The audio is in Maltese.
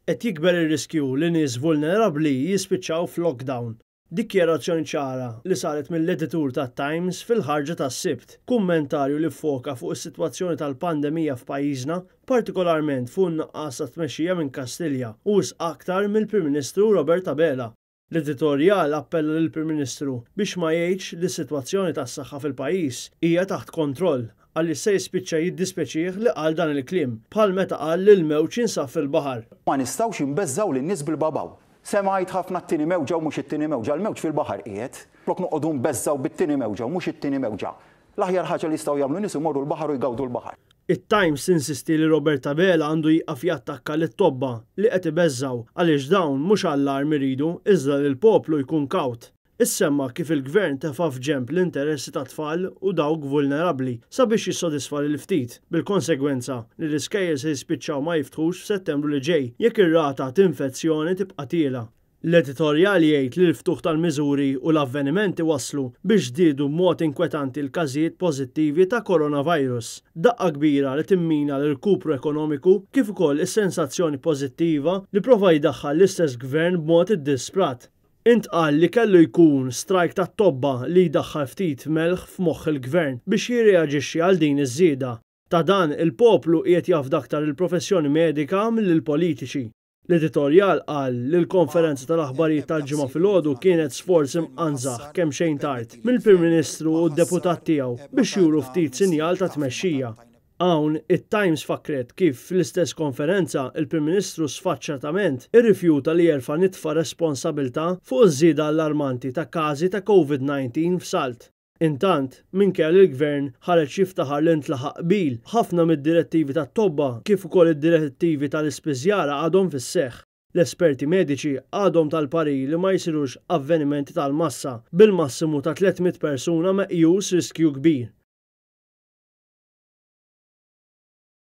Qed jikber ir-riskju li nies vulnerabbli jispiċċaw f'lockdown. Dikjarazzjoni ċara li saret mill-editur tat-Times fil-ħarġa tas-Sibt, kummentarju li ffoka fuq is-sitwazzjoni tal-pandemija f'pajjiżna, partikolarment fuq in-nuqqas ta' tmexxija minn Kastilja u wisq aktar mill-Prim Ministru Robert Abela. L-editorjal appella lill-Prim Ministru biex ma jgħidx li s-sitwazzjoni tas-saħħa fil-pajjiż hija taħt kontroll għaliex se jispiċċa jiddispjaċih li qal dan il-kliem, bħal meta qal li l-mewġ jinsab fil-baħar. Ma nistgħux inbeżżgħu lin-nies bil-babaw. Semgħajt ħafna t-tieni mewġa u mhux it-tieni mewġa, l-mewġ fil-baħar qiegħed. Flok noqogħdu nbeżżgħu bit-tieni mewġa u mhux it-tieni mewġa. L-aħjar ħaġa li jistgħu jagħmlu n-nies imorru l-baħar u jgawdu l-baħar. It-Times tinsisti li Robert Abela għandu jieqaf jattakka lit-tobba li qed ibeżżgħu għaliex dawn mhux allarm iridu iżda li l-poplu jkun kawt. Issemma kif il-Gvern tefa' f'ġenb l-interessi tat-tfal u dawk vulnerabbli sabiex jissodisfa lil ftit, bil-konsegwenza li l-iskejjel se jispiċċaw ma jiftħux f'Settembru li ġej jekk ir-rata t'infezzjoni tibqa' tiela'. L-editorjal jgħid li l-ftuħ tal-miżuri u l-avvenimenti wasslu biex żdiedu b'mod inkwetanti l-każijiet pożittivi ta' coronavirus, daqqa kbira li timmina l-irkupru ekonomiku kif ukoll is-sensazzjoni pożittiva li prova jdaħħal l-istess Gvern b'mod iddisprat. Intqal li kellu jkun strajk tat-tobba li jdaħħal ftit melħ f'moħħ il-Gvern biex jirreaġixxi għal din iż-żieda. Ta' dan, il-poplu qiegħed jafda aktar il-professjoni medika milli l-politiċi. L-editorjal qal li l-konferenza tal-aħbarijiet tal-Ġimgħa filgħodu kienet sforz imqanżaħ kemxejn tard mill-Prim Ministru u d-deputat tiegħu biex juru ftit sinjal ta' tmexxija. Hawn, it-Times fakkret kif fl-istess konferenza il-Prim Ministru sfaċċatament irrifjuta li jerfa' nitfa responsabilità fuq iż-żieda allarmanti ta' każi ta' Covid-19 f'salt. Intant, minkejja li l-Gvern ħareġ jiftaħar li ntlaħaq qbil, ħafna mid-direttivi tat-tobba kif ukoll id-direttivi tal-ispiżjara għadhom fis-seħħ. L-esperti mediċi għadhom tal-parir li ma jsirux avvenimenti tal-massa, bil-massimu ta' 300 persuna meqjus riskju kbir.